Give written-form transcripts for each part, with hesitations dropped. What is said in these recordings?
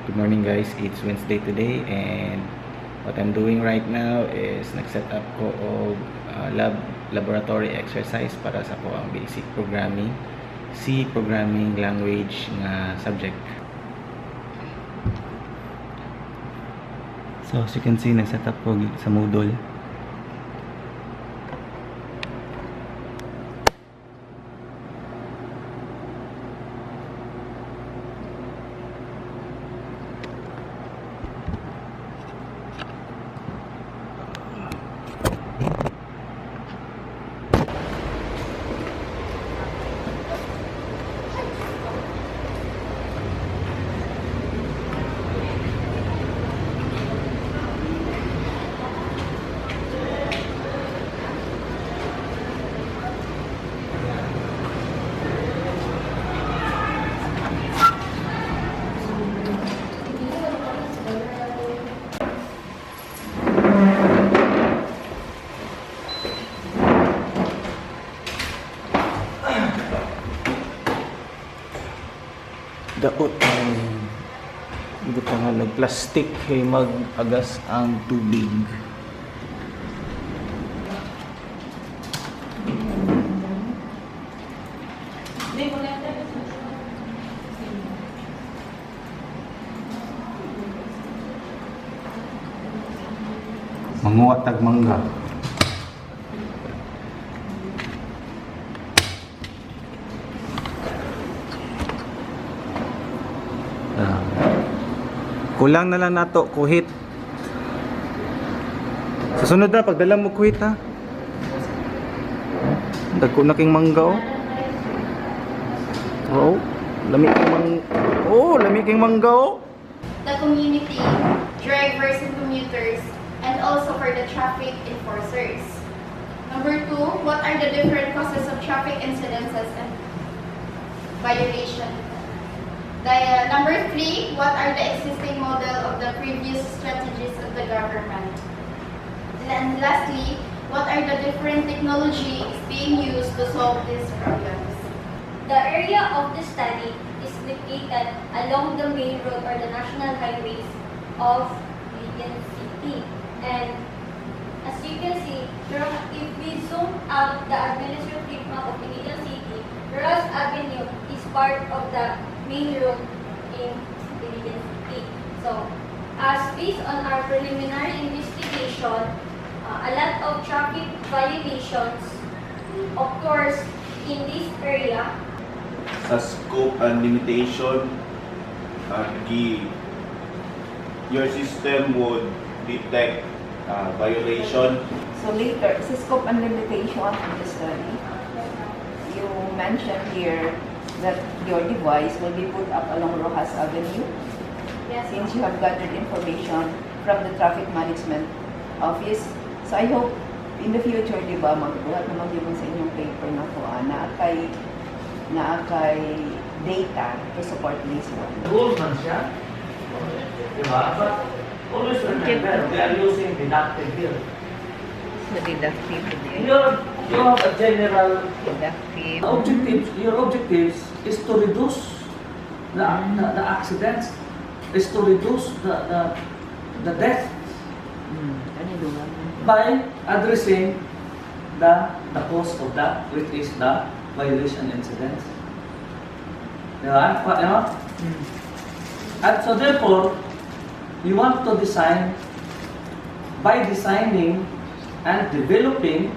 Good morning, guys, it's Wednesday today and what I'm doing right now is nag-set up ko og laboratory exercise para sa ko ang basic programming, C programming language nga subject. So as you can see, nag-set up ko sa Moodle. Daot ang butangan ng plastic kay mag-agas ang tubig. Manguha tag mangga. Ah. Kulang na lang nato kuhit. Susunod na pagdala mo kuhit ha. Dagko na king mangga oh. Oo. Lami king mang Oh, lami king mangga oh. The community, drivers and commuters, and also for the traffic enforcers. Number two, what are the different causes of traffic incidences and violation? The number three, what are the existing model of the previous strategies of the government? And lastly, what are the different technologies being used to solve these problems? The area of the study is located along the main road or the national highways of Iligan City. And as you can see, if we zoom out the administrative map of Iligan City, Ross Avenue is part of the main road in Iligan City. So, as based on our preliminary investigation, a lot of traffic violations occurs in this area. Sa scope and limitation, your system would detect violation. So later, sa scope and limitation of the study, you mentioned here that your device will be put up along Rojas Avenue. Yes. Since you have gathered information from the traffic management office. So I hope in the future, di ba, magbuhat naman yun sa inyong paper na ko, na kay data to support this one. Rules man siya. Diba? But always remember, we are using deductive here. So deductive. You have a general Deductive. objectives. Your objectives is to reduce the accidents, is to reduce the death Ano yung by addressing the cause of that, which is the violation incidents. Diba? You know? And so therefore, you want to design by designing and developing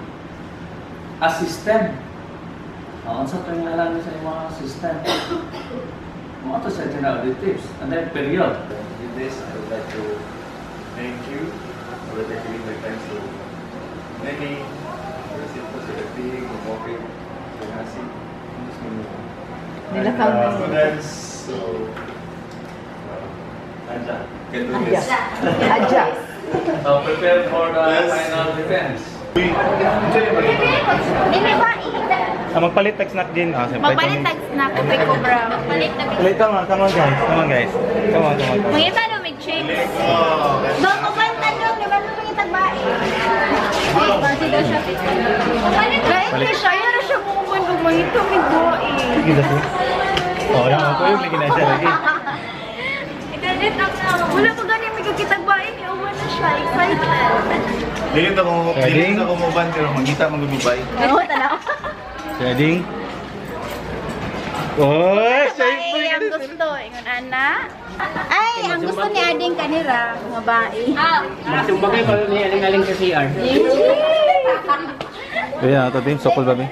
a system. Oh, unsa to yung alam sa imong system? Mao to sa general objectives and then period. With this, I would like to thank you for taking my time to many Rosito, Sir Pig, Momoke, Sir Nasi, and students. So, Anja. can do this. Adja. So prepare for the Yes. final defense. Dili ba? Ah, magpalit tag snack din. Ah, siyempre. Magpalit tag snack, okay ko bro. Magpalit na Wait, come on, come on guys. Come on guys. Come on, come on. Come on. Mangita no mig chips. Dong uban tanong, di ba no mangita bae? Ay, daw siya. Palit Palit. siya, yara siya mukuan kung mangita mig bae. Sige, dali. Oh, wala ko yung lagi na siya lagi. Ito Init ang Wala pa gani may kakitag bain. Iuwan na siya. Excited. Dili na ko Ready? dili na ko mo ban pero mangita man gud mo bay. Oo, tanaw. Ready? Oy, Ay, ang gusto. Ingon, ana. Ay, ang gusto ni Ading kanira. Babae. Sumbagay pa ni aling-aling sa CR. Ayan, ito ding, sokol ba, Bing?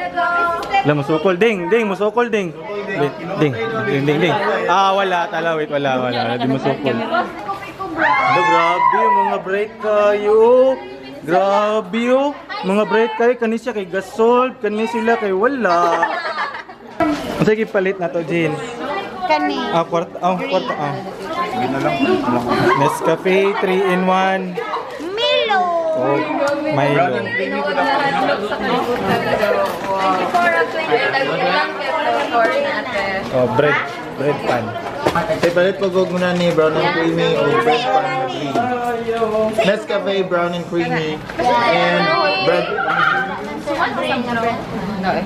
Wala, musukol. Ding, ding, musukol, ding. Ding, ding, ding, ding, ding. Ah, wala, tala, wait, wala, wala. Wala, di musukol. Alo, grabe, yung mga break kayo. Grabe, oh. Mga break kayo, kani siya kay Gasol, kani sila kay wala. Sige, palit na to, Jean. Kani. Ah, kwarta, oh, kwarta, ah. Sige na lang. Nescafe, 3 in 1. Milo. Oh, Milo. Brown and creamy ko lang. Oh, bread, bread pan. Kay palit ko gog muna ni brown and creamy o bread pan na green. Nescafe brown and creamy and bread.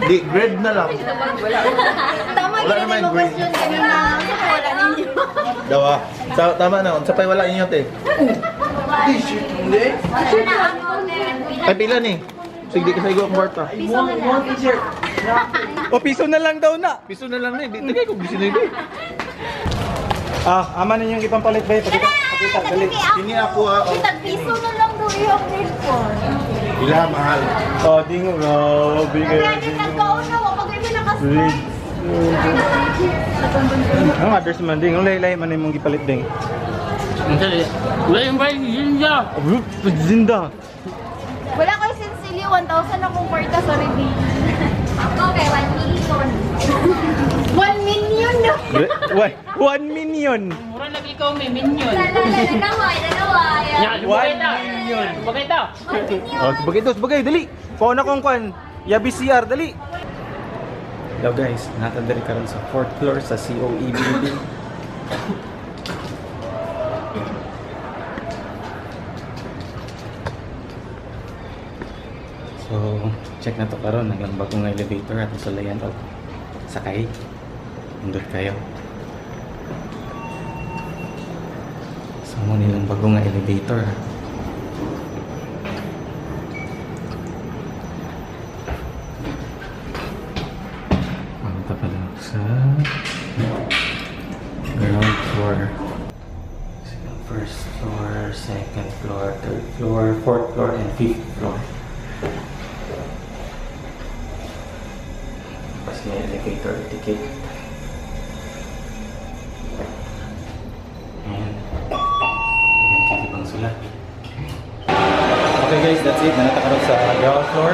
Di bread na lang. Tama Wala gini naman mo green. question kanina. Wala ninyo. Dawa. Sa, tama na, unsa pay wala inyo te. Ay pila ni? Sige di ka sa igo ang kwarta. O, piso na lang daw na. Piso na lang ni, di tagay ko bisin ni. Ah, ama ninyong ipampalit ba? Pakita, pakita, dali. Kini ako ah. Oh. Tag piso na lang daw iyong milk. Ila mahal. Oh, dingo, grabe kayo. Kaya din nagkauna, wag mo naka-strike. Ang others man ding, ang laylay man imong gipalit ding. Wala yung bay, yun siya. Zinda. Wala ko sinsilyo, 1,000 akong kwarta, sorry di. Okay, 1 million. 1 million na. Why? 1 million. Mura lagi ikaw may minion. Dalawa, dalawa. Ya, subagay ta. 1 million. Subagay ta. Oh, subagay to, subagay, dali. Kuha na kong kwan. Yabi CR, dali. Hello guys, nata diri karon sa fourth floor sa COE building. So, check na to karon hanggang bagong elevator at sulayan og sakay. Indot kayo. So, mo nilang bagong elevator. Punta pala ako sa ground floor. First floor, second floor, third floor, fourth floor, and fifth floor. Tapos may elevator ticket. Ayan. Ayan, kikibang sulat. Okay guys, that's it. Nanata karon sa ground floor.